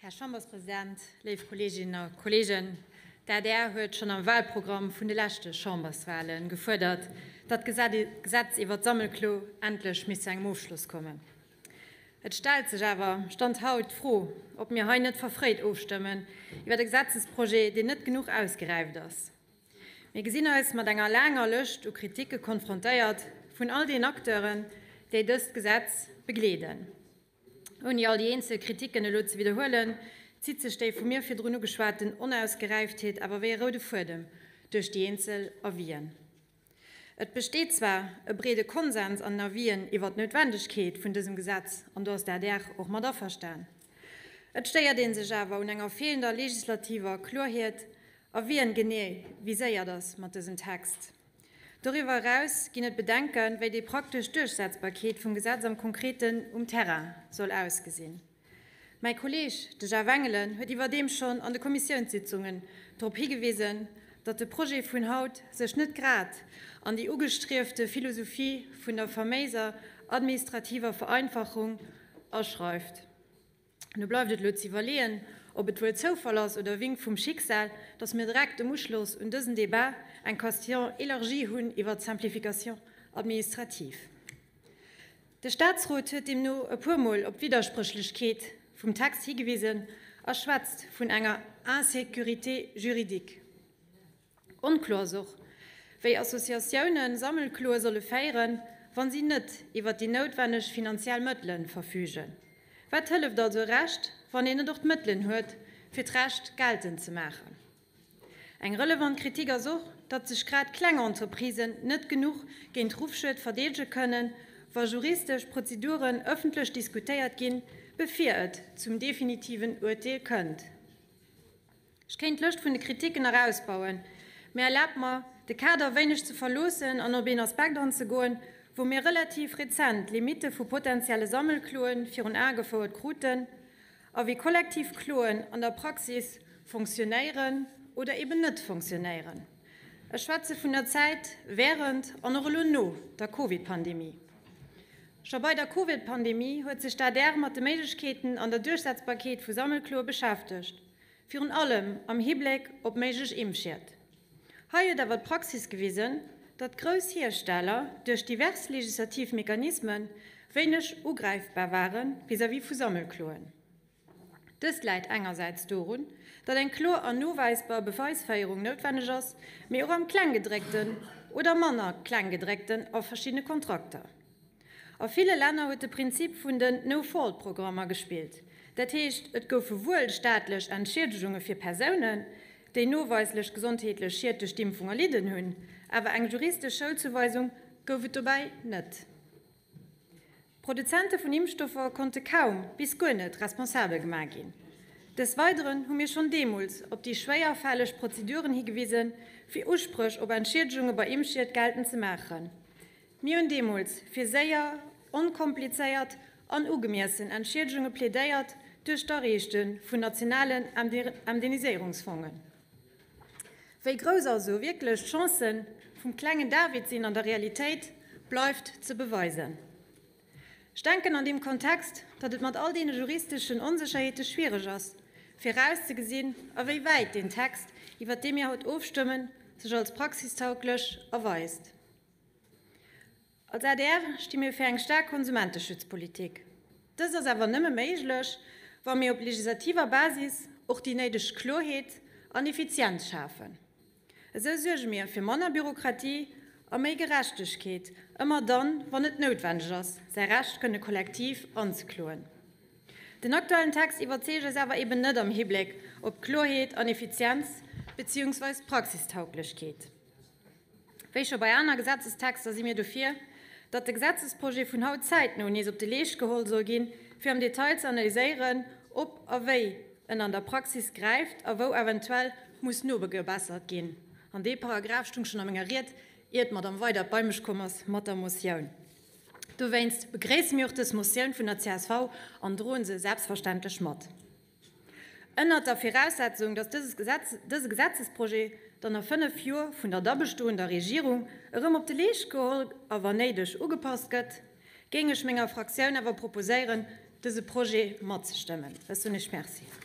Här Chamberspresident, léif Kolleeginnen a Kolleegen, d'ADR huet schonn am Wahlprogramm vun de leschte Chamberswahle gefuerdert, datt d'Gesetz iwwert d'Sammelklo endlech misst zu engem Ofschloss kommen. Et stellt sech awer, Stand haut, d'Fro, ob mir hei net verfréit ofstëmmen iwwert e Gesetzesprojet, deen net genuch ausgeräift ass. Mir gesinn eis mat enger laanger Lëscht u Kriticke konfrontéiert vun all den Acteuren, déi dëst Gesetz begleeden. Ouni all déi eenzel Kriticken elo ze widderhuelen, zitt sech déi vu mir virdrun ugeschwaten Onausgeräiftheet awer wéi e roude Fuedem duerch déi eenzel Avisen. Et besteet zwar e breede Konsens an den Avisen iwwert d'Noutwendegkeet vun dësem Gesetz, an do ass d'ADR och mat averstan. Et stéiert ee sech awer un enger feelender legislativer Kloerheet a wien genee viséiert ass mat dësem Text. Doriwwer eraus ginn et Bedenken, wéi déi praktesch Duerchsetzbarkeet vum Gesetz am Konkreten um Terrain soll ausgesinn. Mäi Kolleeg, de Jeff Engelen, huet iwwerdeem schonn an de Kommissiounssitzungen drop higewisen, datt de Projet vun haut sech net grad an déi ugestriefte Philosophie vun der faméiser administrativer Vereinfachung aschreift. Nu bleift et elo ze iwwerleeën, ob et wuel Zoufall ass oder e Wink vum Schicksal, dass mir direkt um Uschloss un dësen Debat eng Question élargie hunn iwwert d'Simplification administrative. De Statsrot huet deemno e puermol op d'Widderspréchlechkeet vum Text higewisen a schwätzt vun enger Insécurité juridique. Onkloer ass och, wéi Associatioune Sammelkloe solle féieren, wa si net iwwer déi noutwenneg finanziell Mëttele verfügen. Wat hëlleft also e Recht, wann een net och d'Mëttelen huet, fir d'Recht geltend ze maachen? Eng relevant Kritik ass och, datt sech grad kleng Entreprisen net genuch géint Ruffschued verdeedege kënnen, wa juristesch Prozeduren ëffentlech diskutéiert ginn, bevir et zum definitiven Urteel kënnt. Ech kéint d'Lëscht vun de Kritiken nach ausbauen, mä erlaabt mer, de Kader e wéineg ze verloossen an op een Aspekt anzegoen, wou mir relativ rezent d'Limitte vu potenzielle Sammelkloe virun Ae gefouert kruten a wéi kollektiv Kloen an der Praxis fonctionnéieren oder eben net fonctionnéieren. Ech schwätze vun der Zäit während an och elo no der Covid-Pandemie. Scho bei der Covid-Pandemie huet sech d'ADR mat de Méiglechkeeten an der Duerchsetzbarkeet vu Sammelkloe beschäftegt, virun allem am Hibléck op méiglech Impfschied. Hei huet awer d'Praxis gewisen, datt grouss Hiersteller duerch divers legislativ Mechanisme wéineg ugräifbar ware vis-à-vis vu Sammelkloen. Dëst läit engersäits dorun, datt eng kloer an noweisbar Beweisféierung noutwenneg ass, mee och am Klenggedréckten oder manner Klenggedréckten a verschiddene Kontrakter. A ville Länner huet de Prinzip vun den No-Fault-Programmer gespillt. Dat heescht, et goufe wuel staatlech Entschiedegunge fir Persounen, déi noweislech gesondheetlech Schied duerch d'Impfung erlidden hunn, awer eng juristesch Schouldzuweisung gouf et dobäi net. D'Produzente vun Impfstoffer konnte kaum bis guer net responsabel gemaach ginn. Des Weideren hu mir schonn deemools op déi schwéierfälleg Prozeduren higewisen, fir Uspréch op Entschiedegunge bei Impfschied geltend ze maachen. Mir hunn deemools fir séier, onkomplizéiert an ugemiessen Entschiedegunge plädéiert duerch d'Areechte vun nationalen Indemniséierungsfongen. Wéi grouss also wierklech d'Chancen vum klengen David sinn an der Realitéit, bleift ze beweisen. Ech denken an deem Kontext, datt et mat all deene juristeschen Onsécherheete schwiereg ass, virauszegesinn, a wéi wäit deen Text, iwwert dee mir haut ofstëmmen, sech als praxistauglech erweist. Als adr sti mir fir eng staark Konsumenteschutzpolitik. Dës ass awer nëmme méiglech, wa mir op legislativer Basis och déi néideg Kloerheet an Effizienz schafen. Esou suerge mir fir manner Bürokratie a méi Gerechtegkeet, ëmmer dann, wann et noutwendeg ass, säi Recht kënne kollektiv anzekloen. Den aktuellen Text iwwerzeegt eis awer eben net am Hibléck op d'Kloerheet an Effizienz beziehungsweis d'Praxistauglechkeet. Wéi scho bei aner Gesetzestexter si mir dofir, datt de Gesetzesprojet vun haut zäitno nees op de Leescht geholl soll ginn, fir am Detail ze analyséieren, ob a wéi en an der Praxis gräift a wou eventuell muss nobegebessert ginn. An dee Paragraph stung schonn a menger Ried, ier d'Madame Weydert bei mech komm ass mat der Motioun. Dowéinst begréisse mir och dës Motioun vun der csv an droen se selbstverständlech mat. Ënnert der Viraussetzung, datt dëse Gesetzesprojet dann a 5 Joer vun der da bestoender Regierung erëm op de Leescht geholl a wann néideg ugepasst gëtt, géing ech menger Fraktioun awer proposéieren, dëse Projet matzestëmmen. Ech soen Iech Merci.